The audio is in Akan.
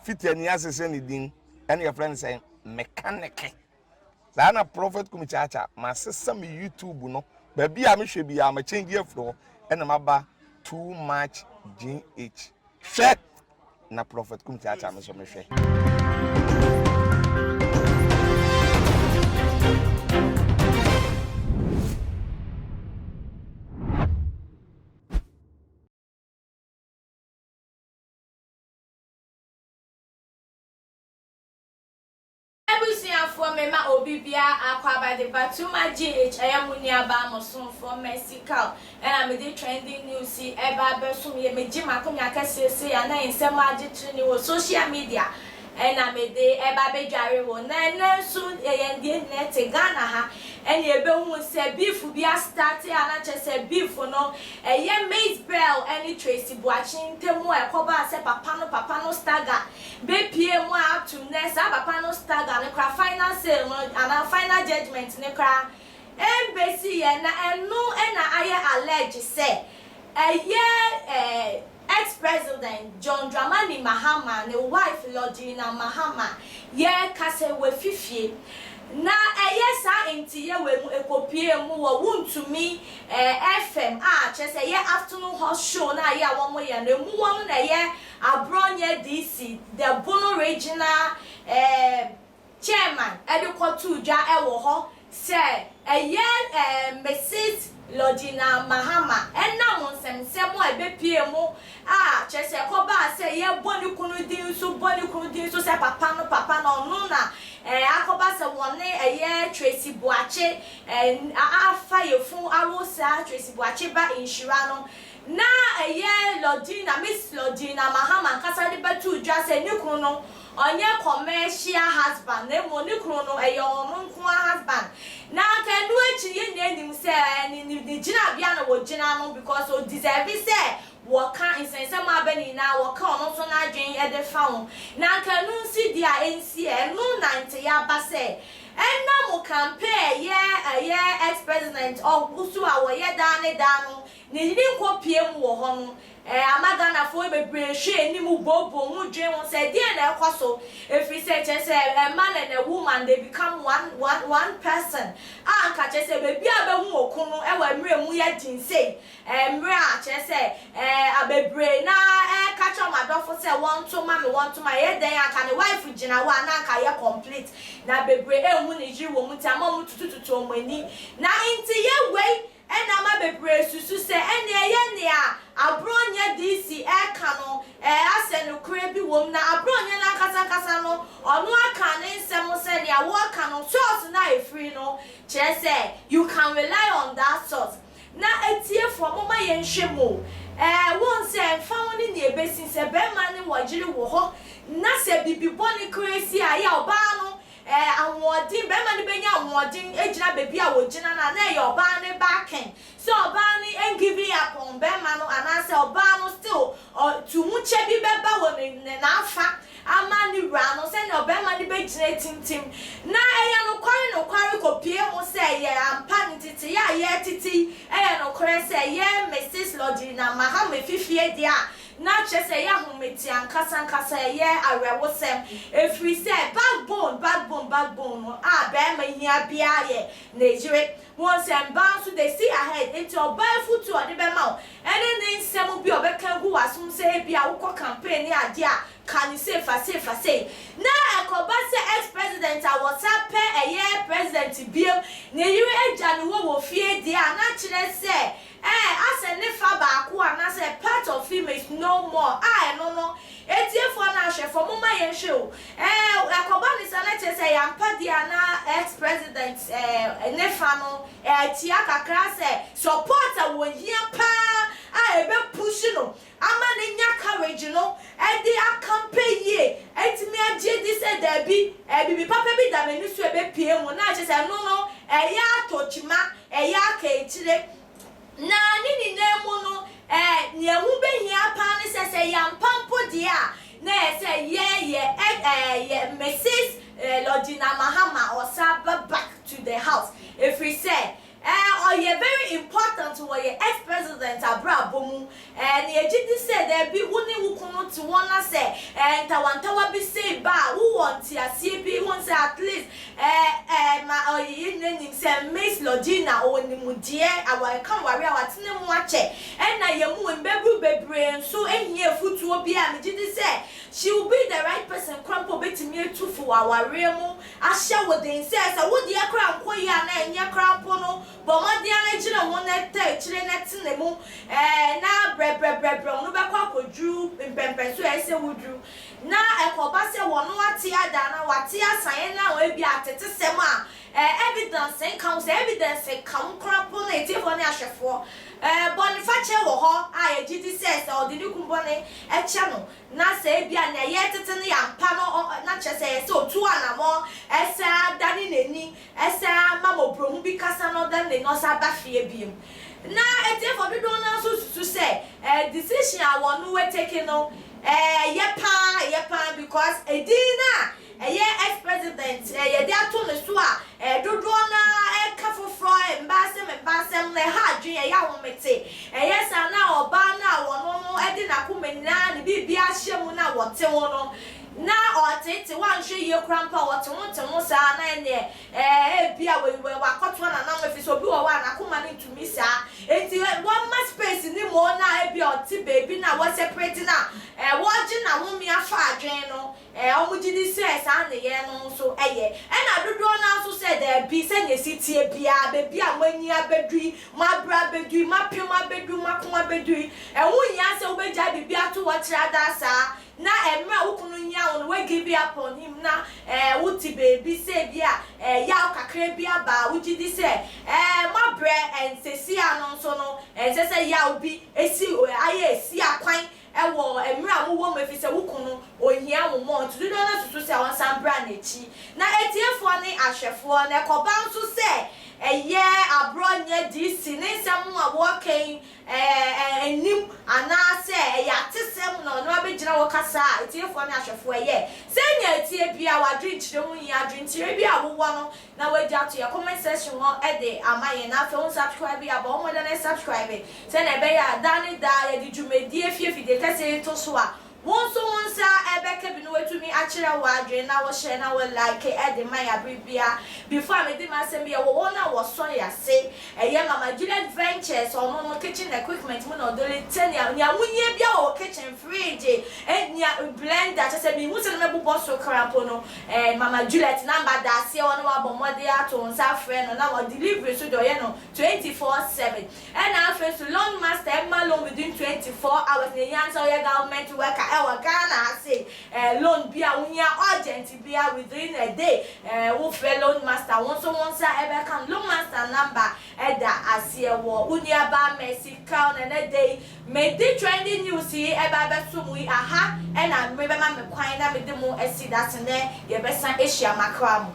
Fitiani asesa ne din ɛna yɛfrɛ no sɛn? Mekaneke. Saa na Prophet Kumi Kyaakyaa, masesa me YouTube no, baabi a mehwɛ biara ma change afiri hɔ ɛna maba Too Much GH. Hwɛ! Na Prophet Kum Kyaakyaa me nso mehwɛ. Abusuafoɔ me ma obi biara akwaaba de ba Tuma GH ɛyɛ mo nua baa mo somfoɔ Mercy Kaw ɛna me de trending news yi ɛba abɛsom yɛ me gye makonya kɛseɛ sei a na nsɛm a agye trenee wɔ social media ɛna me de ɛba abɛdware wo na ɛnɛ nso yɛn deɛ nyinaa ɛte Ghana ha ɛna yɛbɛhu sɛ beef bi astarte a na kyerɛ sɛ beef no ɛyɛ Maize Bell ɛne Tracy Boakye ntamu a ɛkɔbaa sɛ papa no papa no stagger Bepue mu a up to nnɛ saa papa no stagger no koraa final sale no anaa final judgement no koraa ɛmbesi yɛ na ɛno na ayɛ allege sɛ ɛyɛ ex president John Dramani Mahama ne wife Lordina Mahama yɛka sɛ wafi fie na ɛyɛ saa nteyɛ wei mu ɛkɔpue mu wɔ Wontumi FM a kyerɛ sɛ ɛyɛ afternoon hot show no a ɛyɛ a wɔyɛ no ɛmu hɔ no na ɛyɛ Abrɔnyɛ DC, the Bono Regional eh, Chairman de kɔtoo dwa wɔ hɔ sɛ ɛyɛ eh, Misis Lordina Mahama ɛnam nsɛmnsɛm a ɛbɛpuee mu a kyerɛ sɛ ɛkɔbaa sɛ yɛbɔ ne kunu din so bɔ ne kunu din so sɛ papa no papa no ɔno na eh, akɔba sɛ wɔne ɛyɛ Tracy Boakye eh, afa yafunu awo saa Tracy Boakye ba Nhyira no. Ná ɛyɛ Lordina, Miss Lordina Mahama ankasa de bɛtoo dwa sɛ ne kunu no, ɔnyɛ commercial husband na mmom ne kunu no, ɛyɛ ɔno nko ara husband. Na anka ɛno akyi no, yɛn nyinaa nim sɛ ne ne ne gyinabea na wɔgyina no because ɔ deserve sɛ wɔka nsɛnsɛm a aba nyinaa, wɔka ɔno nso n'adwene de fa ho. Na anka ɛno nsi deɛ a ɛnsi ɛ, ɛno na nteyɛ aba sɛ ɛnam campaign a ɛyɛ ɛyɛ ex-president ɔ so a wɔyɛ daa ne daa no, Ne yere nkɔ pie mu wɔ hɔ no, ama Ghanafoɔ bebree hwɛ anim booboo ho dwen ho sɛ ɛdeɛn na ɛkɔ so, ɛfiri sɛ kyerɛ sɛ a man and a woman they become one one one person a anka kyerɛ sɛ baabi a wobɛhu ɔko no wɔ mmerɛ mu yɛ den sei, mmerɛ a kyerɛ sɛ bebree no ara ɛreka kyerɛ wɔn adɔfo sɛ wɔnto ma me wɔnto ma me, ɛyɛ dɛn a anka ne wife gyina hɔ a na anka ayɛ complete na bebree ɛnhu ne yere wɔ mu nti ama wɔtutututu wɔn ani na nti yɛ wei Ɛna ama bebree susu sɛ ɛnneɛ ɛyɛ nea Aborɔnyɛ DC reka no ɛɛ asɛ nokorɛ bi wom na Aborɔnyɛ no ankasa ankasa no ɔno aka ne nsɛm sɛ nea wɔreka no source no a ɛfiri no kyerɛ sɛ you can rely on that source na atiefoɔ momma yɛnhwɛ mu o ɛɛ wohu sɛ ɛmfa ho ne nea ɛbɛsi sɛ barima ne wɔ yere wɔ hɔ na sɛ biribi bɔne koraa si a ɛyɛ a ɔbaa no Ɛɛ, ahoɔden, barima no bɛnya ahoɔden agyina baabi a ɔgyina no a, na ɛyɛ ɔbaa no backing. Sɛ ɔbaa no ɛngiving up on barima no anaasɛ ɔbaa no still ɔ, tuhokyɛ bi bɛba wɔ ne, ne, n'afa ama ne wura no sɛnea ɔbarima no bɛgyina atintim. Na ɛyɛ nokware nokware kɔpue mu sɛ ɛyɛ ampa, nteteeɛ a yɛretete yi ɛyɛ nokorɛ sɛ yɛn Misis Lordina Mahama fifie deɛ a, Na kyerɛ sɛ ɛyɛ ahomete ankasa ankasa, ɛyɛ awerɛhosɛm, ɛfiri sɛ backbone, backbone, backbone no a barima hia biara yɛ ne yere. Wohu sɛ mmaa nso they see ahead, nti ɔbaa afutuo a ɔde bɛma wo ɛne ne nsɛm bi a ɔbɛka agu w'asom sɛ ebia wokɔ campaign ne adeɛ a, ka no sei, fa sei, fa sei. Na ɛkɔba sɛ ex-president a wɔsan pɛ ɛyɛ president biom, ne yere agya no wɔ wɔ fie deɛ a, na kyerɛ sɛ Ɛɛ, asɛ ne fa baako anaasɛ part of him is no more a ɛno no, atiefoɔ ne ahwɛfoɔ momma yɛnhwɛ o. Ɛɛ, ɛkɔba ne saa na kyerɛ sɛ ɛyɛ ampa deɛ a na ex-president ɛɛ ne fa no ɛɛtia kakra sɛ support a wɔhia paa a ɛbɛ push no ama no anya courage no de akampe yie atumi agye adi sɛ daabi, biribi papa bi da m'ani so a ɛbɛpue mu, na kyerɛ sɛ ɛno no ɛyɛ atɔkyima, ɛyɛ akaakyire. Na ne nyinaa mu no, nea ɛho bɛhia paa ne sɛ, sɛ ɛyɛ ampa mpo deɛ a, na ɛyɛ sɛ yɛyɛ yɛ Mrs. Lordina Mahama ɔsan ba back to the house, ɛfiri sɛ Ɛɛ, Ɔyɛ very important wɔ yɛ ex president abrabɔ mu. Ɛɛ na yɛgye di sɛ daabi wo ne wo kunu te hɔ na sɛ ɛɛ ntawantawa bi sei ba a, wowɔ nteaseɛ bi, wohu sɛ at least ɛɛ ɛɛ ma ɔyɛ yɛn nyinaa nim sɛ Miss Lordina ɔwɔ nimdeɛ, awa ɛka aware a watena mu akyɛ, ɛna yɛn mu mmabunu bebree nso hia afutuo bi a megye di sɛ she will be the right person koraa mpo a ɔbɛtumi atu fo wɔ awareɛ mu ahyɛ wo den sɛ sɛ wo deɛ koraa nkɔ yie anaa ɛnyɛ koraa mpo no, Bɔ mmɔden ara gyina ho na ta akyire na tena mu ɛɛ na brɛbrɛbrɛbrɛ no bɛkɔ akɔduru mpɛmpɛnso a ɛsɛ sɛ woduru. Na ɛkɔba sɛ wɔn ate ada anaa wɔate asan ɛnam ebia atetesɛm a ɛɛ evidence nka ho, sɛ evidence ka ho koraa mpo no atiefoɔ ne ahwɛfoɔ ɛɛ bɔnefakyɛ wɔ hɔ a yɛgye di sɛ sɛ ɔde ne kunu bɔne kyɛ no na sɛ ebia nea yɛretete no yɛ ampa no ɔ na kyerɛ sɛ ɛyɛ sɛ ɔtu anammɔn san dane n'ani san ma mmɔborɔhu bi kasa na ɔdane n'ani na ɔsan ba fie bio. Na atiefoɔ dodoɔ no ara nso susu sɛ eh, decision a wɔn wɔ take no ɛyɛ paa, ɛyɛ paa because edin no a Ɛyɛ ex president yɛde ato ne so a dodoɔ no ara ɛka foforɔ mma asɛm mma asɛm no ɛha adwene ɛyɛ ahomete ɛyɛ saa na ɔbaa no a ɔno no de n'akoma nyinaa ne biribiara ahyɛ mu no a wɔte ho no na ɔtete wanhwɛ yie koraa mpo a ɔte ho te ho saa na ɛneɛ ɛɛ ebia wakɔtoa n'anam ɛfiri sɛ obi wɔ hɔ a n'akoma no ntumi saa enti wɔma space ne mu no a ebia ɔte baabi no a wɔ separate no a wɔgye n'ahome afa adwene no Ɛ, wɔgye di sɛ saa nneyɛɛ no nso yɛ. Ɛna dodoɔ no ara nso sɛ daabi, sɛdeɛ ɛsi teɛ biara, baabi a moanyin abɛduru yi, moabrɛ abɛduru yi, moapem abɛduru, moako abɛduru yi, ɛho nhia sɛ wobɛgyae biribi ato hɔ tra daa saa, na mmerɛ a wo kunu hia wo no, woa give up on him, na ɛ, wote baabi sɛ ebia ɛ, yaw kakra bi aba a, wogye di sɛ ɛ, moabrɛ, ɛ, seesei ano nso no, ɛnsɛ sɛ yaw bi si, ayɛ asi akwan wɔ mmerɛ a mowɔ mu ɛfiri sɛ wo kunu ɔhia wo more nti dodoɔ no ara susu sɛ ɔnsan bra n'akyi. Na atiefoɔ ne ahwɛfoɔ no ɛkɔba nso sɛ ɛyɛ aborɔ nyɛ DC ne nsɛm a wɔreka yi nnim anaa sɛ ɛyɛ atesɛm na ɔno abɛgyina hɔ kasa a atiefoɔ ne ahwɛfoɔ ɛyɛ sɛnea ɛteɛ biara w'adwenkyerɛ ho hia adwenkyerɛ bi a wowɔ no na wagya ato yɛn comment section hɔ de ama yɛn na afei wo subscribe a bɔ wo mmɔden na subscribe sɛnea ɛbɛyɛ a daa ne daa yɛde dwumadie fie fidie kɛseɛ yi to so a wo nso wo nsa ɛbɛka bi na woatumi akyerɛ w'adwene na wo share na wo like de ma yɛn abere biara. Before a medi m'asɛm yi yɛwɔ wɔn a wɔsɔ yɛn ase ɛyɛ Mama Juliet Ventures ɔno no kitchen equipment mu na ɔdole sɛnea nea wohia biara wɔ wo kitchen fridge nea blender kyerɛ sɛ mehu sɛ na mɛbobɔ so koraa mpo no Eh mama Juliet number da aseɛ hɔ na wabɔ mmɔden ato wo nsa afrɛ no na wɔ delivery nso deɛ ɔyɛ no 24/7 ɛna afei nso loan master ɛma loan within 24 hours na ɛhia sɛ woyɛ government worker ɛwɔ Ghana ha sei eh loan bi a wohia urgent bia within a day eh wofrɛ loan master wo nso wo nsa ɛbɛka no loan master number ɛda aseɛ wɔ wo nuabaa Mercy Kaw na ɛnɛ da yi Mede trending news yi ɛba abɛto mo yi aha ɛna mmere bɛma me kwan na mede mo asi dase nɛ yɛbɛsan ahyia makra mo.